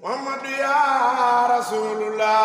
محمد رسول الله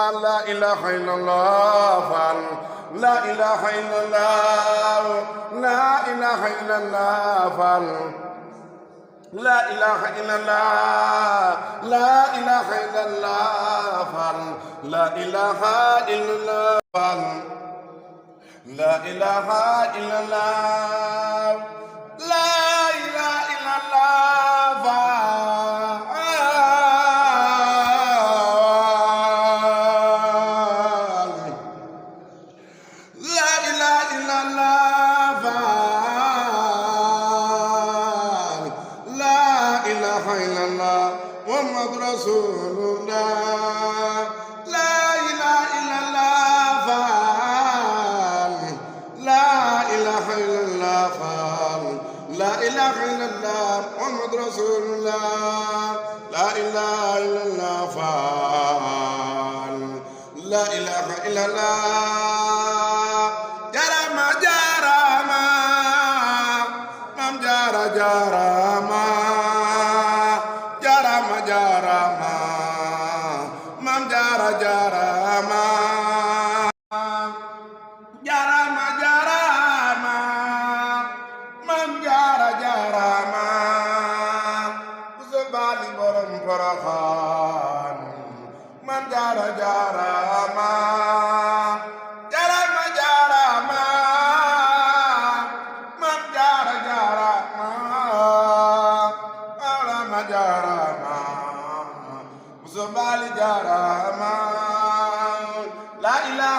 لا إله إلا الله فعل لا إله إلا الله لا إله إلا الله فعل لا إله إلا الله لا إله إلا الله فعل لا إله إلا الله فعل لا إله إلا الله لا إله إلا الله فعل محمد رسول الله لا إله إلا الله فعل لا إله إلا الله فعل لا إله إلا الله محمد رسول الله لا إله إلا الله فعل لا إله إلا الله جرما جرما مم جرى جرما jarama mam jara jarama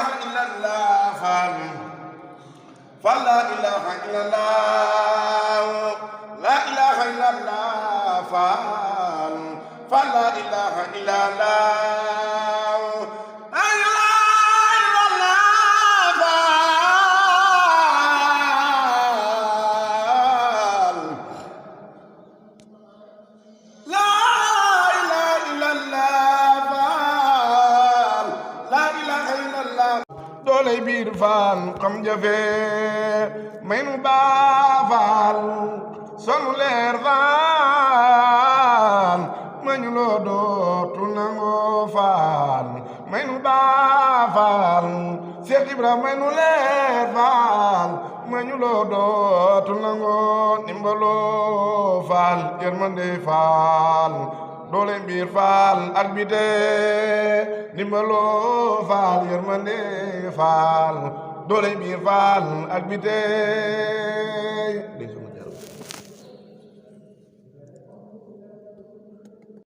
ilaha illallah faal fa la ilaha illallah la ilaha illallah faal fa la ilaha illallah la ilaha illallah faal la ilaha illallah faal la ilaha illallah dooley biir faal xam jafe may nu baa faal sonu leer faal ma ñu loo dootu nangoo faal may nu baa faal Seex Ibra may nu leer faal ma ñu loo dootu nangoo ndimbaloo faal yërmande faal doole biir faal ak bite ndimbaloo faal yërmande faal doole biir faal ak bite